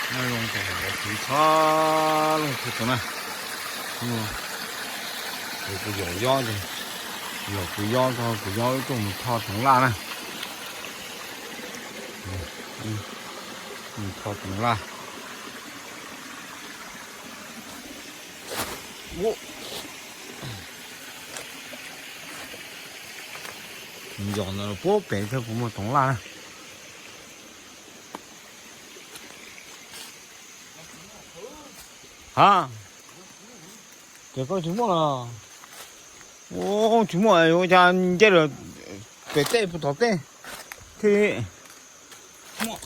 Nyob zoo rau kuv txhua leej txhua tus na. Kuv yaum yob, yaum kuv yob, kuv yob wb tuaj mus tho toov laj na. Mus tho toov laj. Yog ntawd puag pem thiab kuv muaj toov laj na. Ha, ces koj tsis muaj los? Ua, tsis muaj yuav ua cas nce lawm pem tej puag tom tej thiaj li muaj.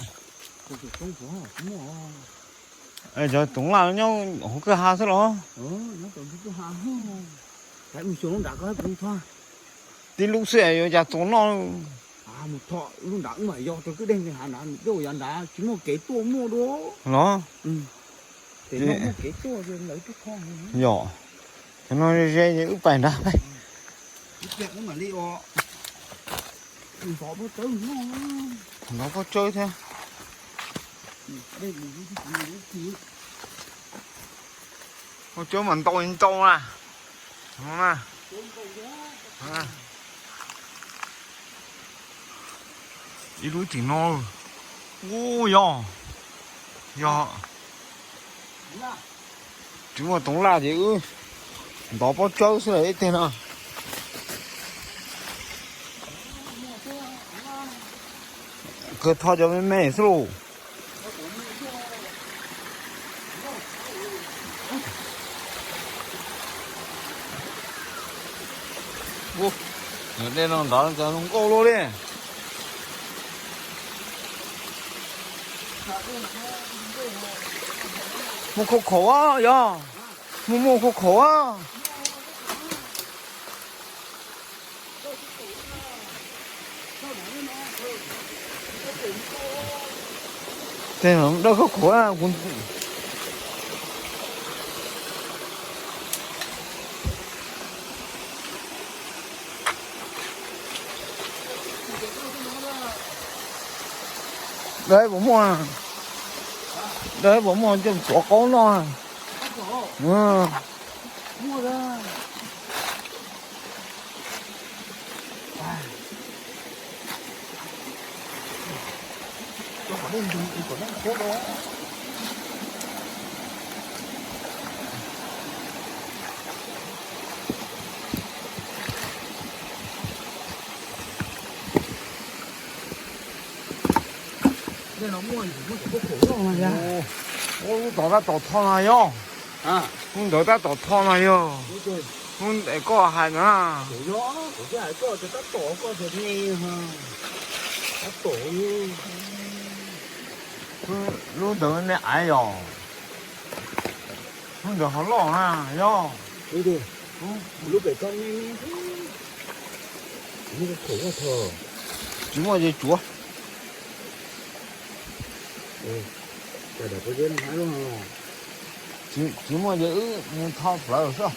Cov toov laj nyob hauv kwj ha xwb los? Tib lub xwb yuav cas txaus noj. Mus tho lub nrad wb mam yog rau kwj deg hav nrad, tej yav nrad tsis muaj kev tuaj muaj dua los. Ces no muaj kev tuaj lawv twb tho. Yog, cov no ze ces wb pais nrad. Nrov pob tsawb thiab. Pob tsawb mas ntau ntau na. Ib lub tim no. Ub, yog, yog tsis muaj toov laj ces wb ntov pob tsawb xwb lawm ib teg no. Kawg tho cov me me xwb lauj. Dej no nrad cas zoo nkauj luaj li. Muaj khauj khaum a, yog, muaj muaj khauj khaum a. Tej no dawb khauj khaum a. Dawb puas muaj, dawb puas muaj coj tuav qaub noj. Ub, lub tod tab tom tho no yog. Lub ntawd tab tom tho no yog. Lub ntawd koj hais na. Lub ntawd me aiv yog. Lub ntawd ho loj na yog. Tsis muaj ces tsuav. Tsis muaj ces wb mus tho plawv xwb.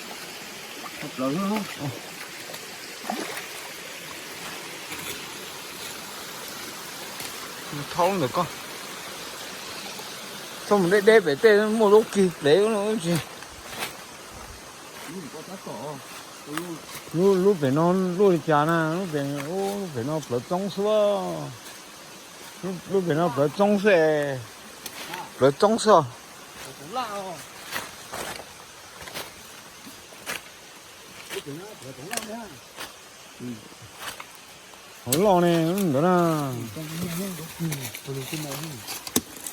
Mus tho ntawm ko. Txhob mus deb deb pem tej muaj lub kig plev tsis. Lub, lub pem no luaj li cas na, lub pem, lub pem no plawv txoob xwb. Lub pem no plawv txoob xwb. Plawv txoob xwb. Hauv loj ne ntawd na.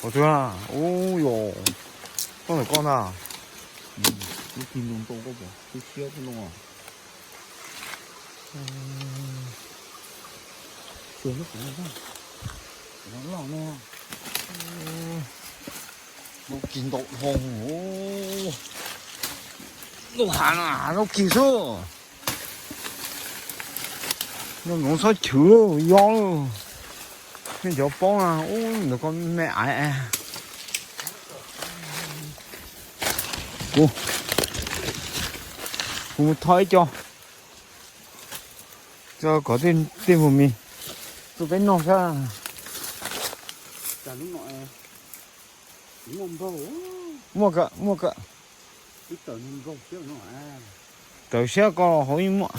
Hauv twg na? Ub yos, koj ntawm koj ntag. Lub kis ntau dhau. Lub hav no lub kis xwb. Nyob ntawd txhob chwv yob lawm. Nej cov paub na, ub ntawd koj me aiv. Kuv, kuv mus tho ib co, tso kom tej mus mis rau peb noj sab. Muaj, muaj kawg, muaj kawg. Tawm siab ko hauv yeej muaj.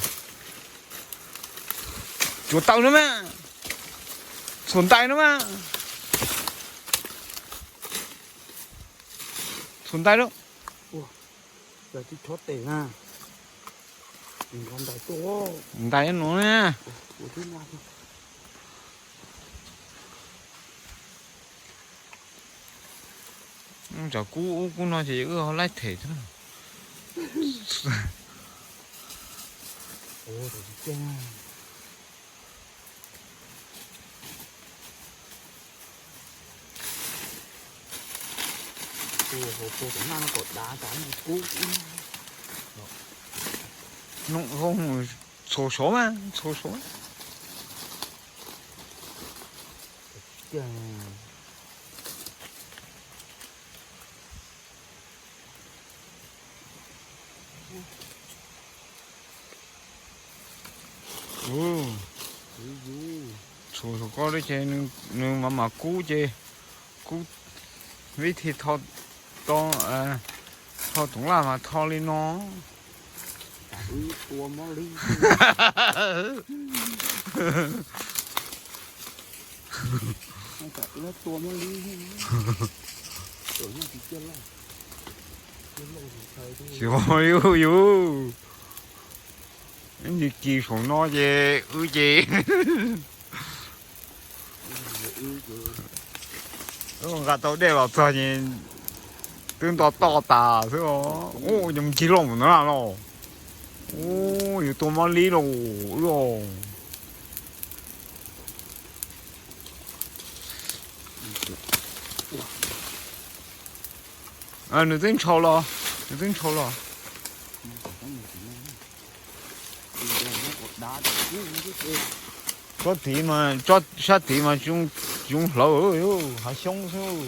Tsuav taw no mas. Txhuam ntais no mas. Txhuam ntais lawm. Ntais no na. Tsam kub ub kub no ces wb ho laib them thiab. Txhua saud mas, txhua saud. Txhua saud ko ces nws mam mam kub ces kub vib thi tho, tho toov laj mas tho li no. Xyov yus yus, ib ntsis kis saum no ces wb ces nqa tau dej los txog ces twb nto toj tas xwb os. Ub, cov me cig loj mus no na los. Ub, yus tua mob lib los wb os. Nws twb ntshau los, nws twb ntshau los. Tsob tid mas, sab tid mas tsis zoo hlawv, hav xyoob xwb.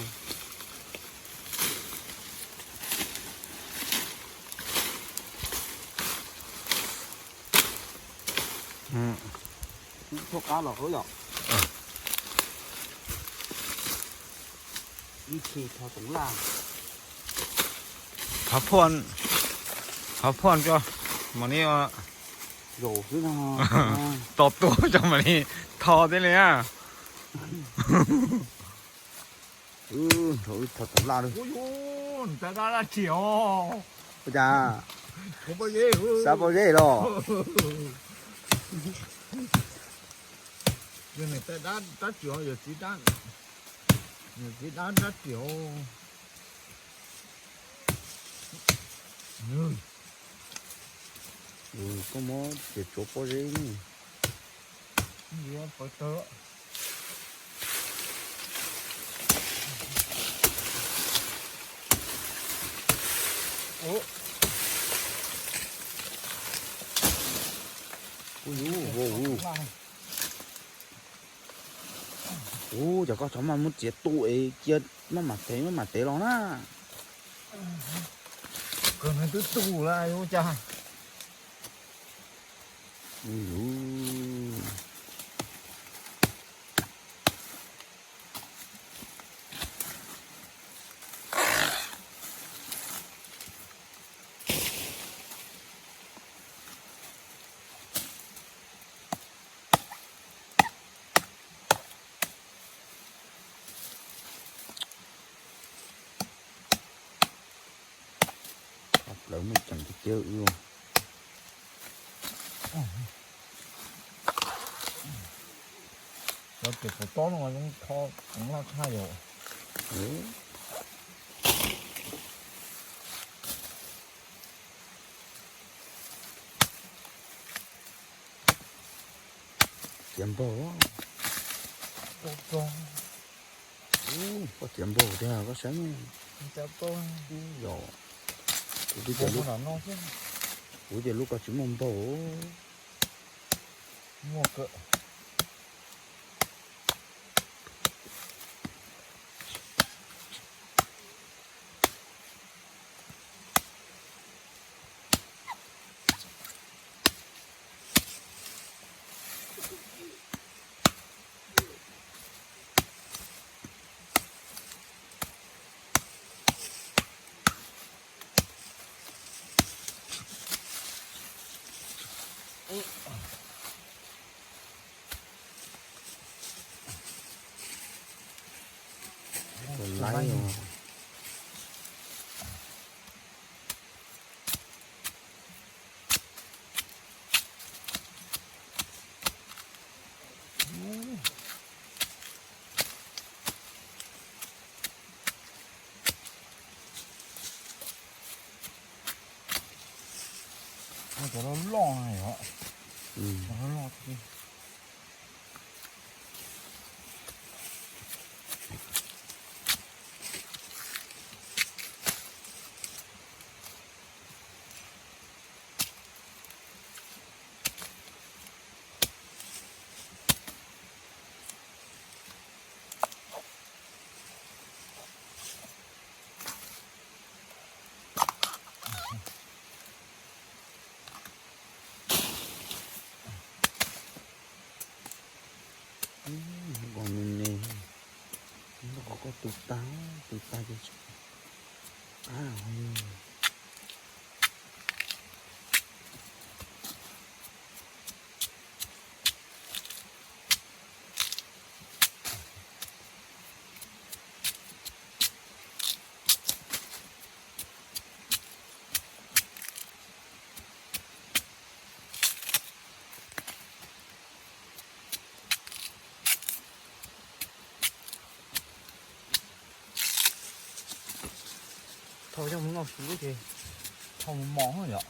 Thov phuaj, thov phuaj tso, mam li tos tua tso mam li tho thiab li na. Thov toov laj. Ua cas, xav pob zeb los. Yog niam tais dab, dab tsi os, yog txiv dab, yog txiv dab dab tsi os. Koj muab ces tsuav pob zeb ne. Ub, yus, ub, ub. Ub, cov koj txhob maj muab txiav tu es cia maj mam tev, maj mam tev los na. Koj twb tu lawm ua cas. Plaws muaj ceem tiag tiag wb. Cov pem qaum tob no zoo tho, laj tshaj yom. Txiav npaug. Koj txiav npaug tiag koj saib ne. Yog, kuv twb tias lub, kuv tias lub ko tsis muaj npaug. Laib. Cov loj loj na yom. Cov loj loj tiag. Npau me me, npau qhov koj tu tag, tu tag ces qab. Thau coj mus noj su ces thau mus mos yom.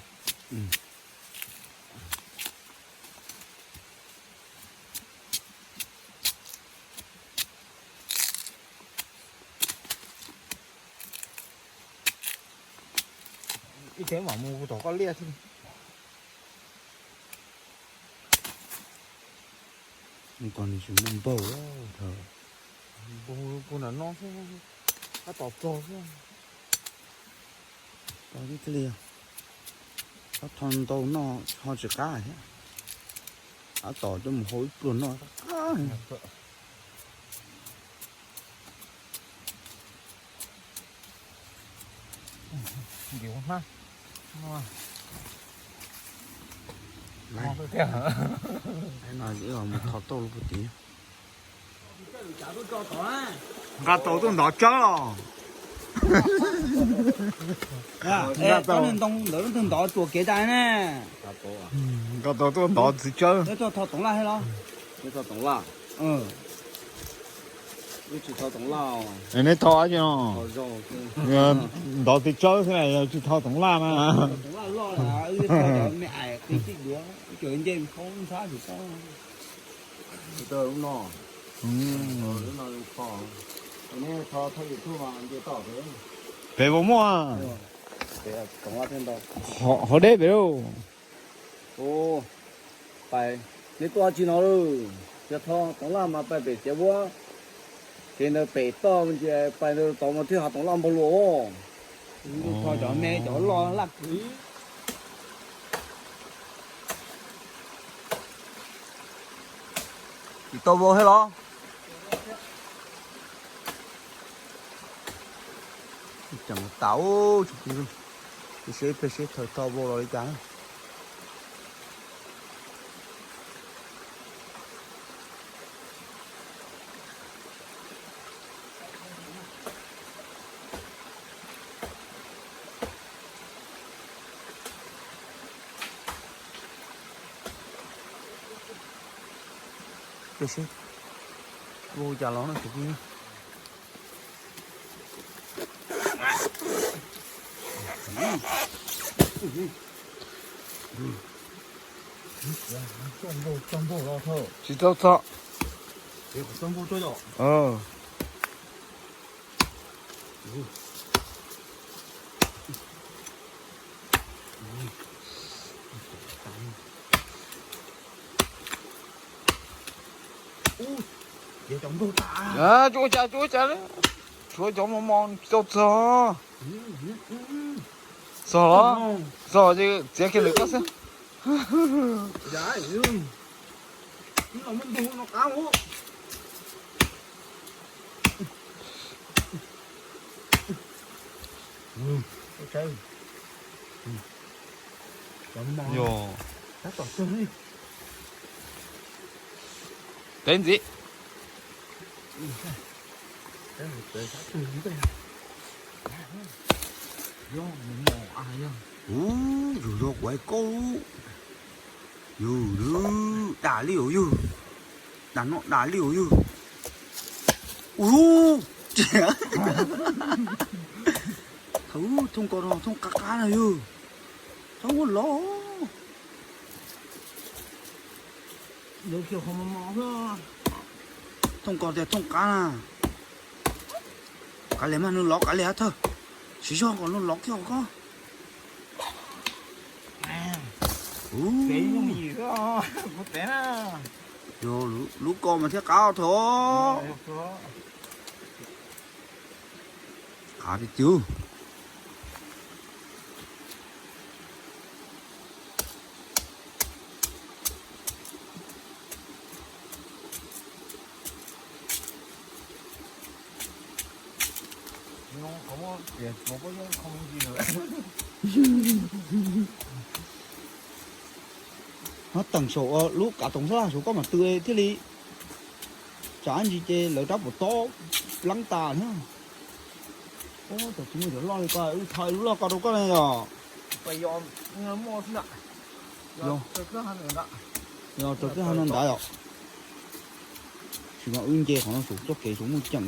Ib teb mam mus tom koj liaj xwb. Nws tsis muaj npaug, npaug puag nram no xwb, tab tom plog xwb. Plog tib txhia li, tab thau ntau noj ho tsis qab thiab. Tab tom coj mus hau ib pluag noj qab. No mus thov tauj lub puag tid. Nqa tau tuaj ntov tsawb los. Ntov ntawd ntog ntov tsuas kev dai ne. Nqa tau tuaj ntov txiv tsawb. Tho toov laj thiab los? Tho toov laj. Neb tho dab tsi no? Ntov txiv tsawb xwb na, yog tsis tho toov laj na. Pem puas muaj? Hauv deb pem lauj. Pais, neb tuaj dab tsi no lawm? Yog tho toov laj mas pais pem Txiav Vuab, ces ntawd pem toj ces pais ntawd tod mas thiaj hov toov laj npaug lug os. Tho cov me cov loj laj kawg. Tsis tau vau thiab los? Cas mus tas, peb seb peb seb thaum tho vau los li cas. Peb seb vau cas los no tsis pub. Tsis tau txog. Tsuav cas tsuav cas, tshuav cov mos mos tsis tau txog. Txog los? Txog ces txiav kiag ntawm koj xwb. Yog. Peb ntxiv. Ub, yug yog kuv hais koj, yug lub dam li os yug, dam no dam li os yug. Ub, thaum thooj ko thooj qab qab na yug, thaum ua lov. Thooj ko tias thooj qab na. Kav liam mas nws lov kav liam thawj. Siv zog kom nws lov kiag ko. Yog lub ko mas thiaj qab thawj. Qab tiag tiag. Nyob teem saum lub kav toom sab laj saum koj mam tw thiaj li. Tsam ntsis ces lawv rab puas tob pleeb tas thiab. Ub, tsis muaj cov loj li ko, wb tho lub loj ko rau koj ne yom. Yog, yog raws koj hais no ntawd yom. Tsis mas wb nce qhov no saum txoj kev saum muaj ceem.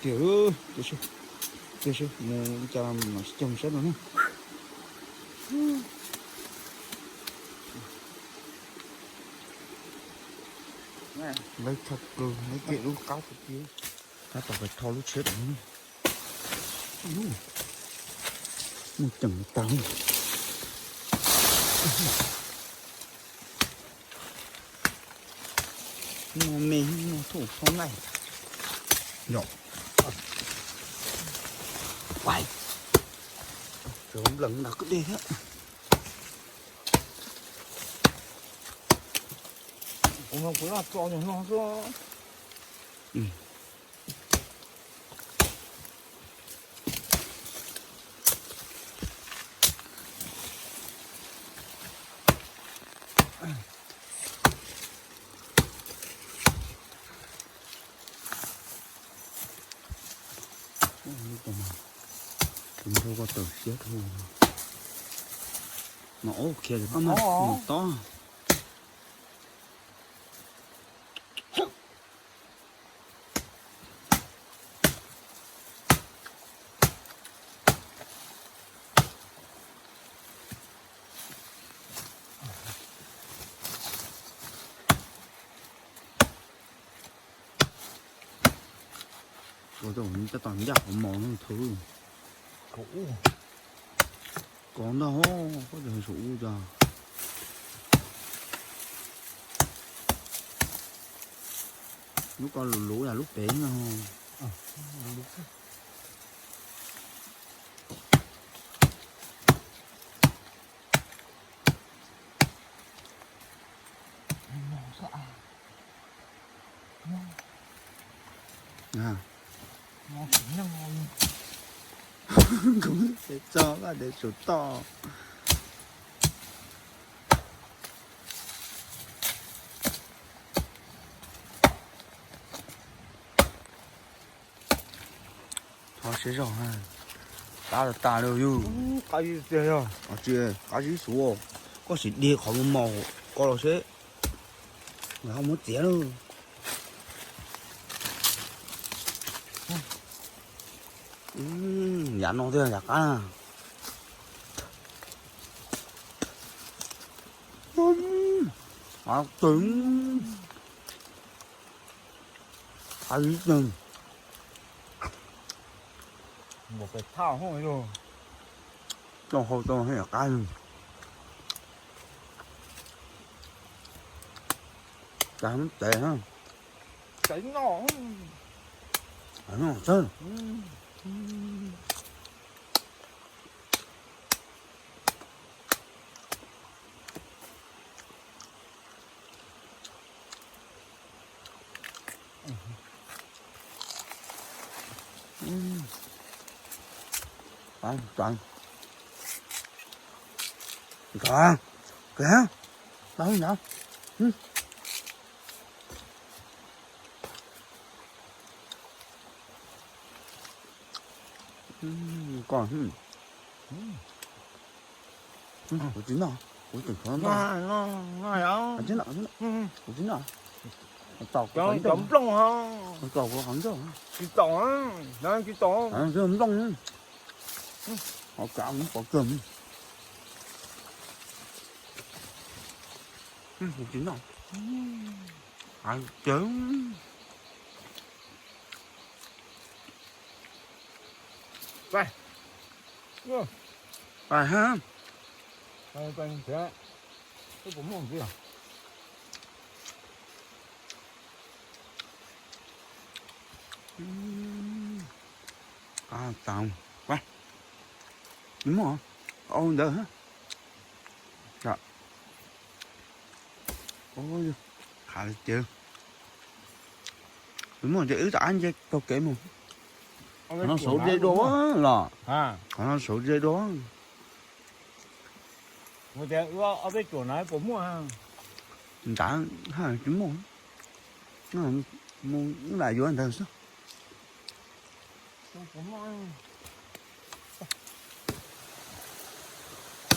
Tiag, tiag, mus cas mas tsis cog saib no na. Lawv tho kawg, lawv cem lub qab tiag tiag. Tab tom pais tho lub tsheb rau. Muaj ceem tag. Muaj me muaj thuj txhob nqaij. Yom. Ua, tseem nplees ntawm kwj deg thiab. Kuv no kuv laj tso nyuag no xwb. Tus nrau ko tawm siab dhau. Mas ob khiav li koj mas mus tob. Ua, tab tom ncaj qhov mos no thaum ub. Kov ntag, koj tsis hais saum ub cas. Lub ko luv luv yam lub pem no. Kuv tso koj tes tsum toj. Thov siab zog, qab tas tas li yug. Qab zib tiag yog. Tsis, qab zib xwb. Koj sim dig qhov mos mos ko los seb. Lawv ho muab txiav lawm. Yav no thiaj yav qab na. Qab tseeb. Qab ib tseeg. Npaum pes thaj hauj lwm. Tau hau tau heev qab. Cas muab tsev na. Tsev no. Tsev no tsev. Qab tseeb. Koj, koj, no, no. Koj, kuv tsis noj, kuv tseem tshuav noj. Kuv tsis noj, tau cov nplooj, tau kuv qhov ncauj. Tsis tau, tsis tau. Nplooj, ho kav kuv pov kawg. Kuv tsis noj. Ces Qab tas, muaj au ntawd. Qhav li ces muaj ces wb rov qab nce taug kev mus. Qhov no saud ze dua los, qhov no saud ze dua. Ntawd tsis muaj, mus lam yuav ntawd xwb.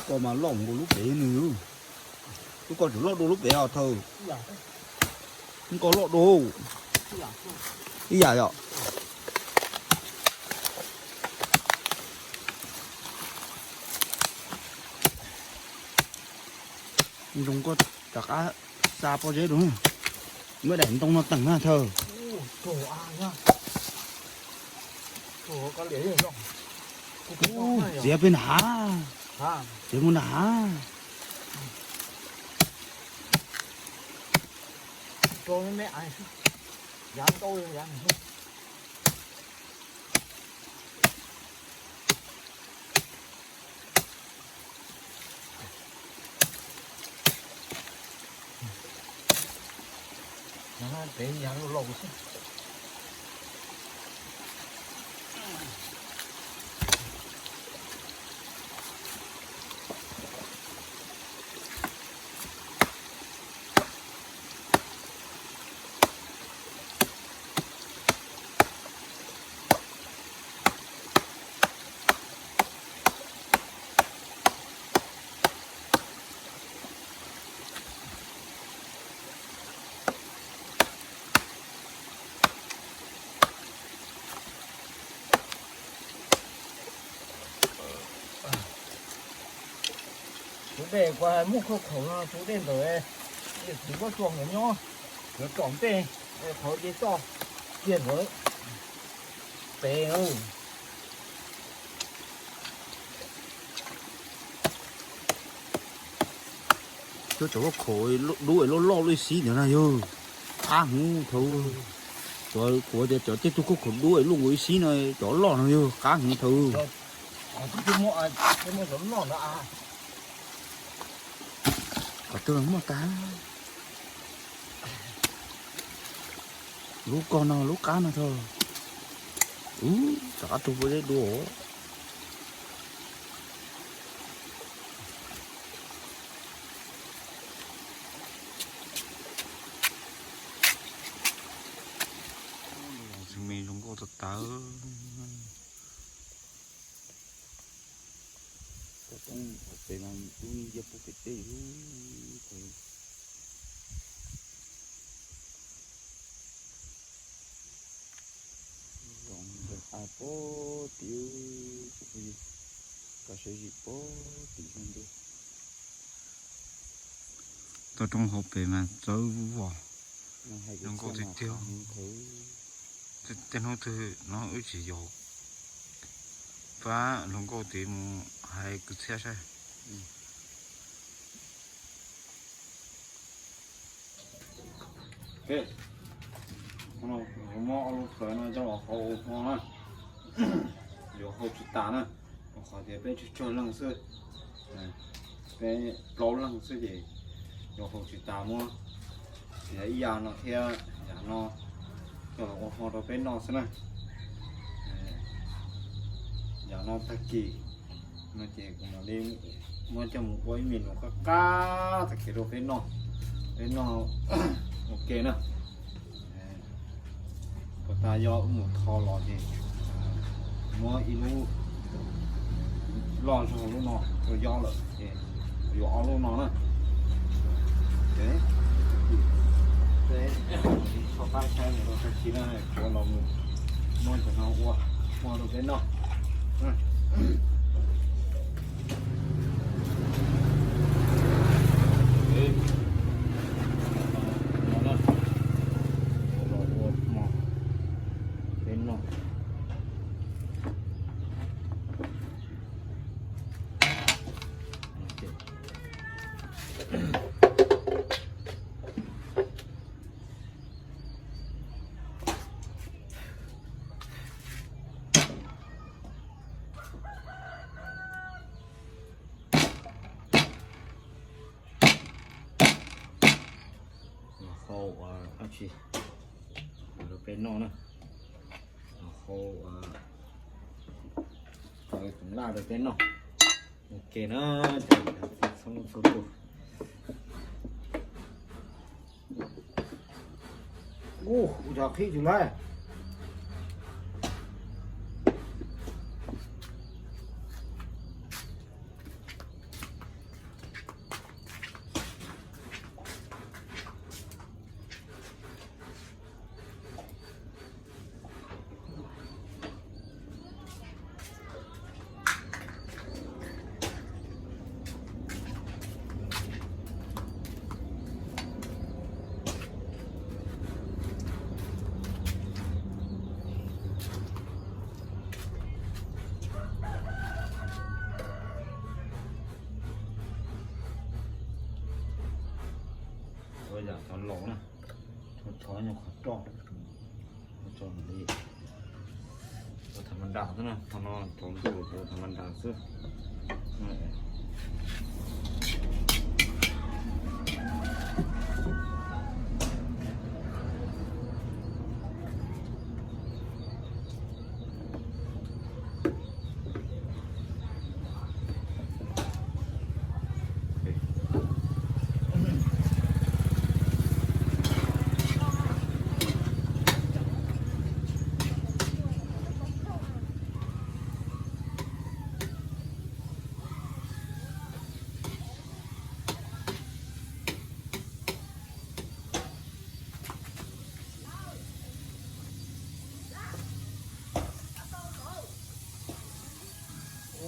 Koj mas loj nkaus lub pem nws, lub koj tseem loj dua lub pem os thaum. Koj loj dua ib yam yom. Zoo koj rov qab xa pob zeb dua, muab daim ntoo no teem na thaum. Txiav pem nram hav, txiav mus nram hav. Tus dej kuv muaj khaub khaum no, tus dej ntawm yawm txiv Pob Tsuas nkawd nyob, nkawd tsom ntej qhov ces toj kiag ntawd pem. Cov khaub khaum dub es loj loj loj ib xib ntawd na yog qab heev thaum. Cov kuv tias cov tej tug khaub khaum dub es loj nkaus ib xib no, cov loj no yog qab heev thaum. Qhov twg muaj tag. Lub koj no lub qab no thaum. Ub, rov qab tug pob zeb dua. Xws me zoo nkauj tag tawv. Pem mas lub niag nyiaj pub pem tej lub. Zoo nkauj pob tim, kuv phooj ywg, koj saib zim pob tim zoo ntuj. Toj roob hauv pem mas txawv vos, zoo nkauj tiag tiag. Tej hnub twg no wb tsis yog pab hluas nkauj tid mus hais kwv txhiaj saib. Muab ob lub plawv no coj los hau ua hmo na. Yuav hau tsis tas na, qhov tias peb tsawg tsawg leej xwb, peb plaub leeg xwb ces yuav hau tsis tas, muab txiav ib yam no thiab yam no coj los ua hmo rau peb noj xwb na. Yam no tag kis no ces kuv mam li Muab coj mus ua ib me nyuam qab qab tag kis rau peb noj, peb noj ua ke na. Puas tas yog wb mus tho los ces muab ib lub loj zog lub no rau yob lawm ces yuav ob lub no na. Ces peb tso qab saib mus rau tag kis na, kuv los mus muab cov no ua, ua rau peb noj. Los hau dab tsi rau peb noj na, los hau tus laj rau peb noj. Ok na, cov txhob txhua tus. Ub, ua cas qhib tsis laib. Ua yam cov laus na, tso tso nyuag qhov roj, tso li, tso tham ma nras xwb na, thaum no tso ntuj tso tham ma nras xwb.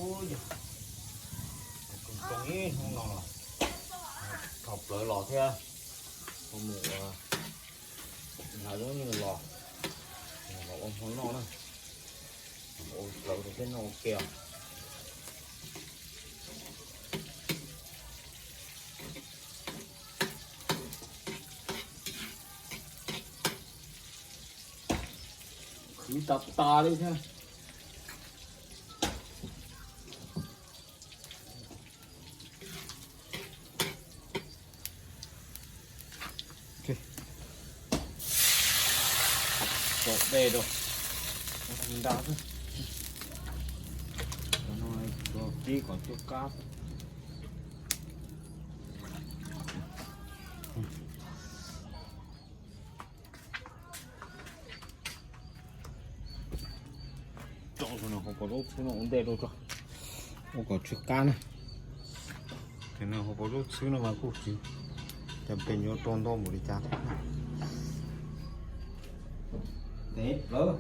Ub, yog too ib hnub no los thom plawv los thiab, mus ua nthav zoo nyuj los, los ua hmo noj na, ua plawv rau peb noj ua ke os. Khwv tas tas li thiab. Tso dej rau, nra xwb. Cov no tso tib kom cuab kab. Tso tus no hauv paus zaub txhwb no ua ntej rau tso, ua kom tsw qab na. Tus no hauv paus zaub txhwb no mas kuj tsis cas pes yuav rau ntau npaum li cas thiab. Tes plawv.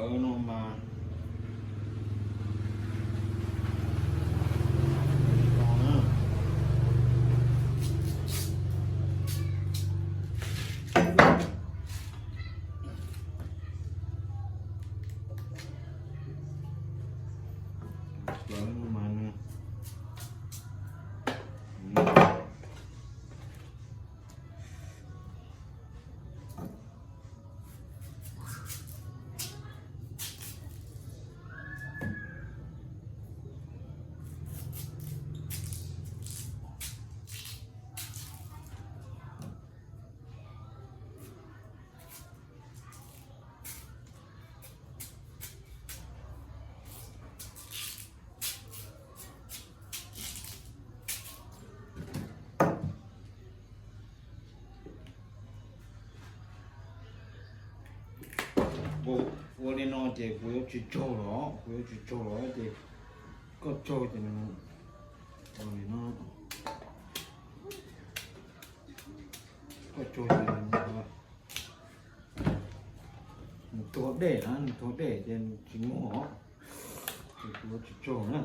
Ntawd no mas Ua li no ces kuv yuav tsis tsaug los, kuv yuav tsis tsaug los ces koj tsaug ces nws, no, koj tsaug ces nws tuag dej na, nws tuag dej ces tsis muaj os. Ces kuv yuav tsis tsaug na.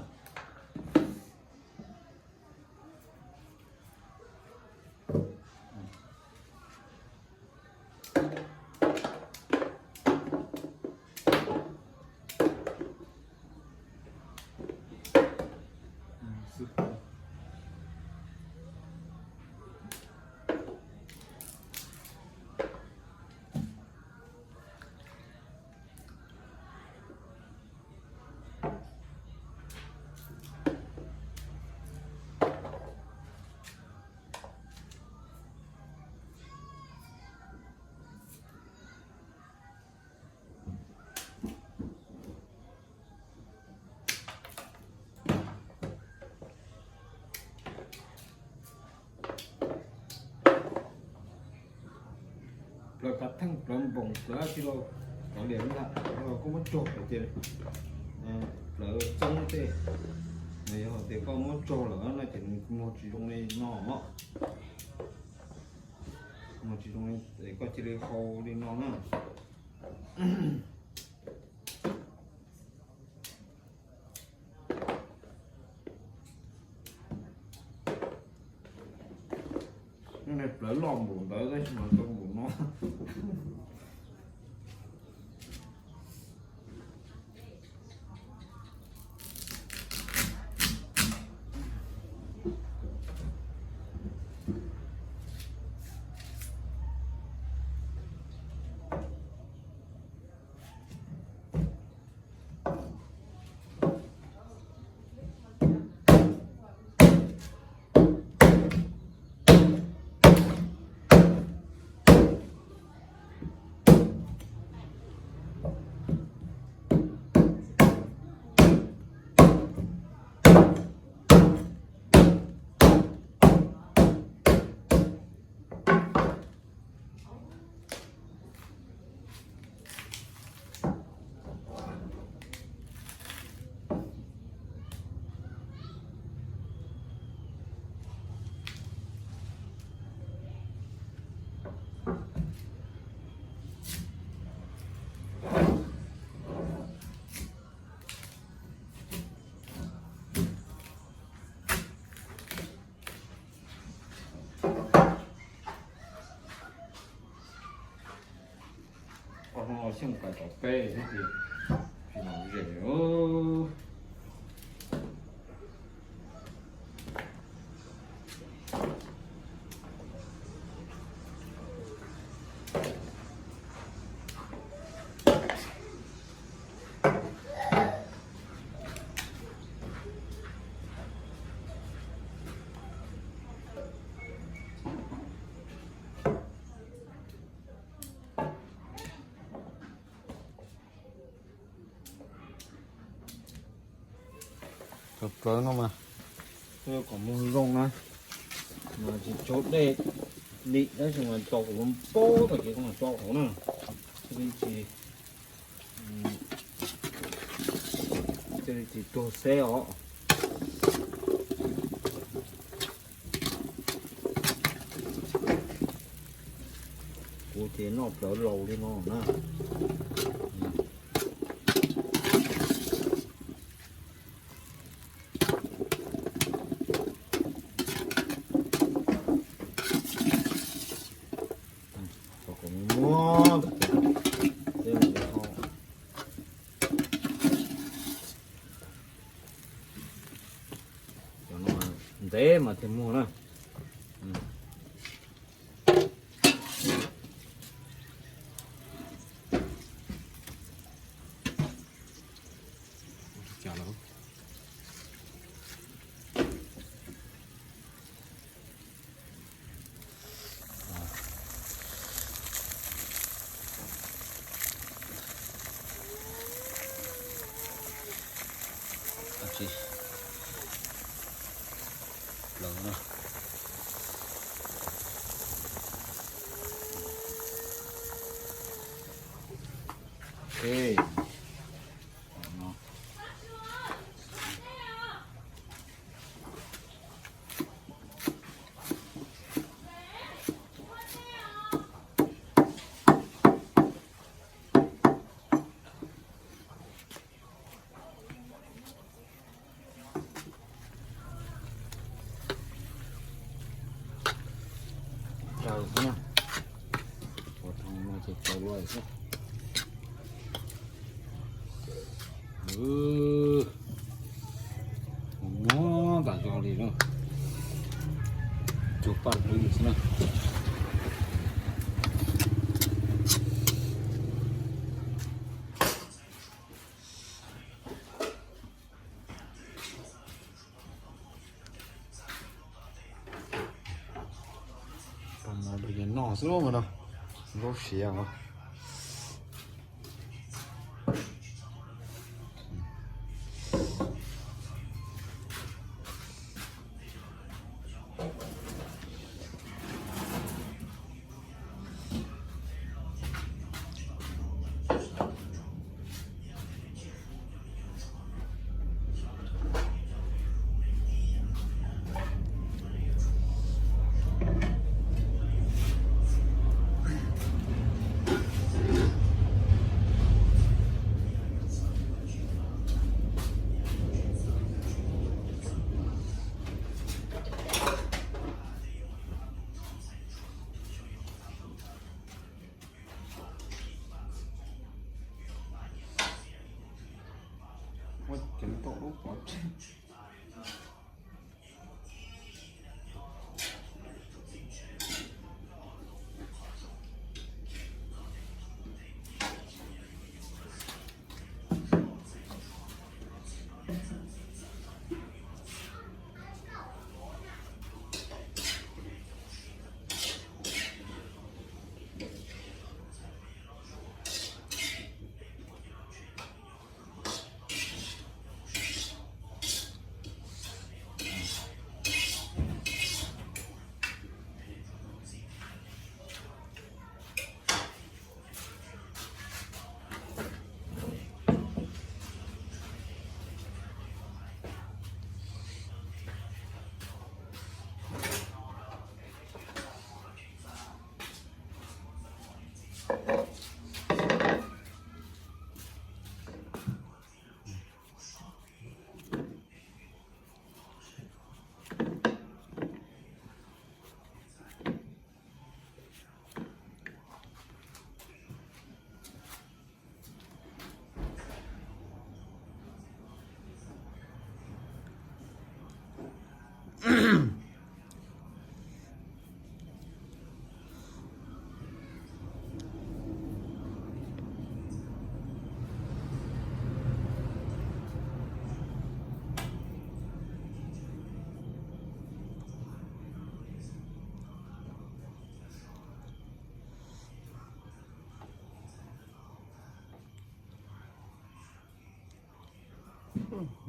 Plawv khav theej, plawv npoos, plawv dab tsi los, cov liam ntawd los koj muab tsuag ces plawv txoob tej. Yog tias koj muab tsuag lawm no ces nws muag tsis zoo li no os. Muag tsis zoo li, koj cia li hau li no na. Plawv loj npaum ntawd tab sis mas tau npaum no. Ua no xyooj kav cov peb thiab ces tsis nom zem. Cov plawv no mas, kom muag zoo na, mas tsis tsaug dej li, tab sis mas tso kuv paub tag kev koj mam tso hauv na. Thiaj li tsis, thiaj li tsis tuag xeb os. Kuv ces noj plawv laus li no na. Txev mas thiaj muag na. Rau xwb na, ua thoo no ces rau luaj xwb. Mus muab tas zog li na, tsuag paj lwg xwb na. Noj xwb no, zaub siav os. Ua ceev tau lub pov tseg.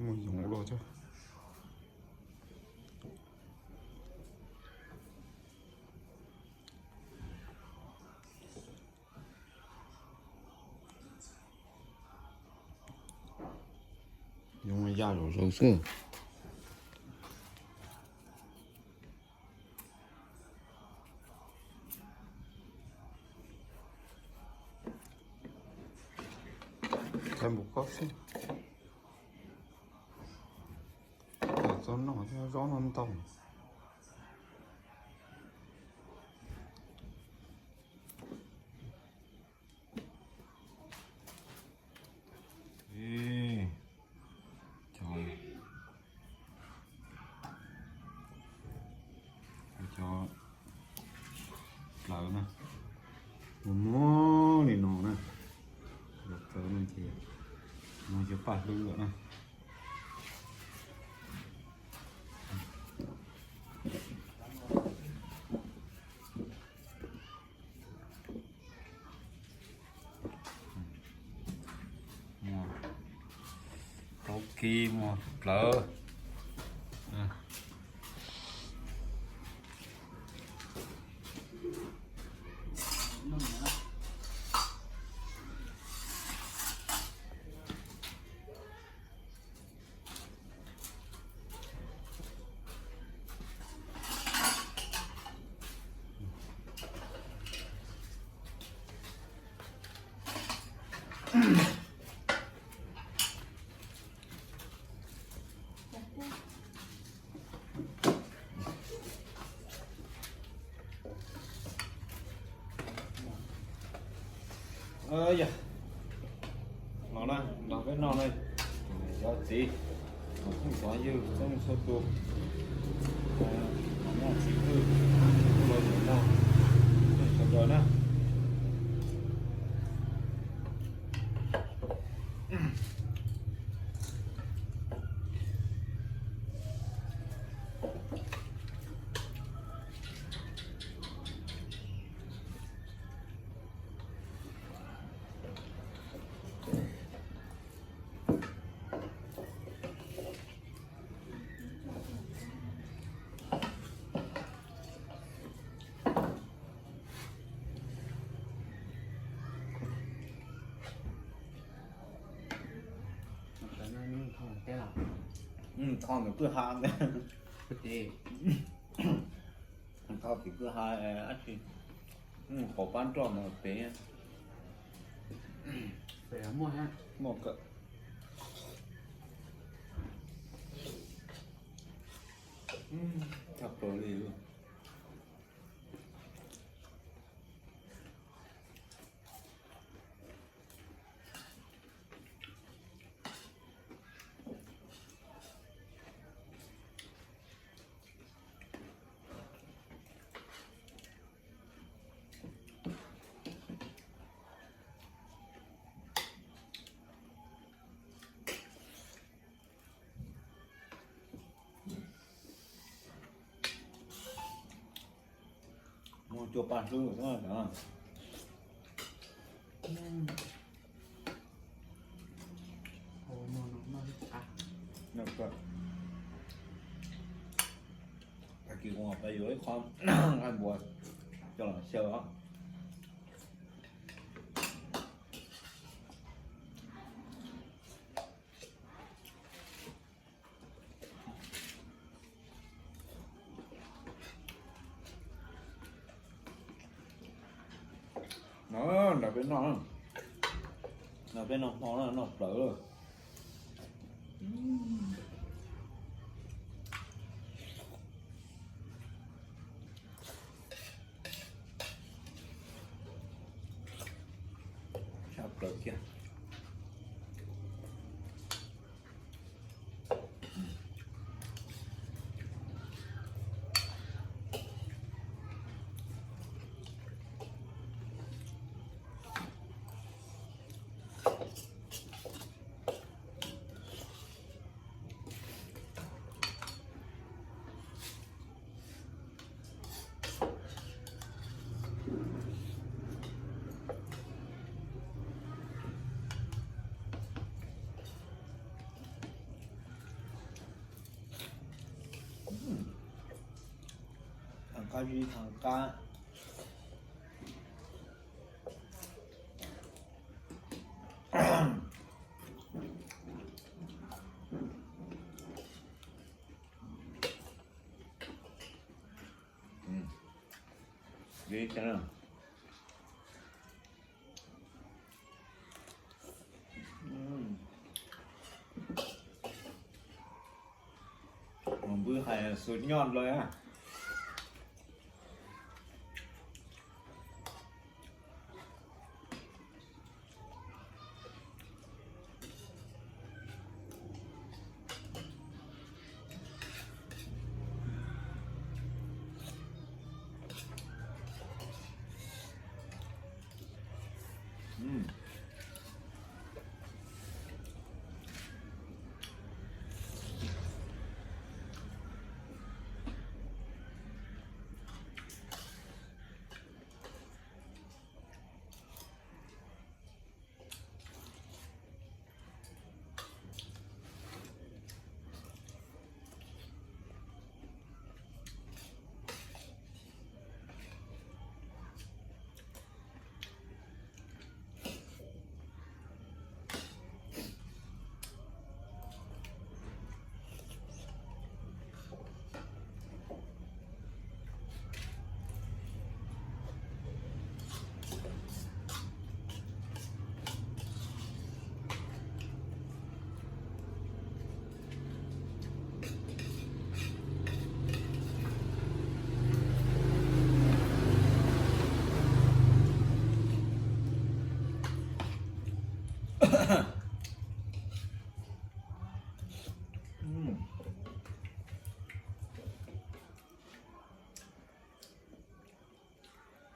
Mus yoov los thiab. Yoov ya zom zaws xwb. Qhov mus kob xwb. Txhob noj thiab, zaub no ntau. Plawv na, muag muag li no na, plawv no ces muag cua paj hlwb lawm na. Muag taub kib, muag plawv. Yog no na, nrog peb noj na, cov txiv, txhua tus, txhua tus, txhua tus, txiv phooj ywg, txhua tus na. Tho ntawm kwj ha, tho tim kwj ha dab tsi, qaum pab nroj mus pem. Muaj kawm. Tshaj plaws li. Muag cua paj hlwb. Tag kis kuv pab yuav ib qho nqaij npua coj los xyaw os. No, nrog peb noj, nrog peb noj hmo na, noj plawv lawm. Tshaj plaws kiag. Thaj qab zib thaj qab. Npwb hais suv nyoj lawm.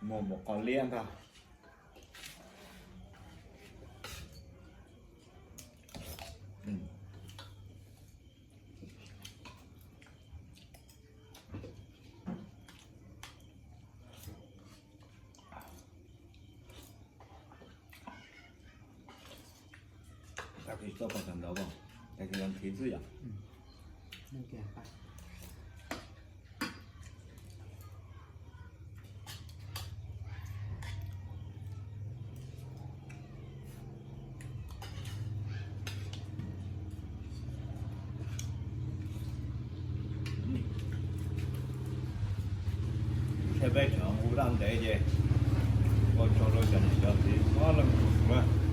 Muag mus qos liab ntag. Tag kis txoj pos tag nrho, tag kis los nqhis xwb yom. Saib peb tsov hu daj ntev ces ua tso rau cov niam cov txiv txhob leej tus na.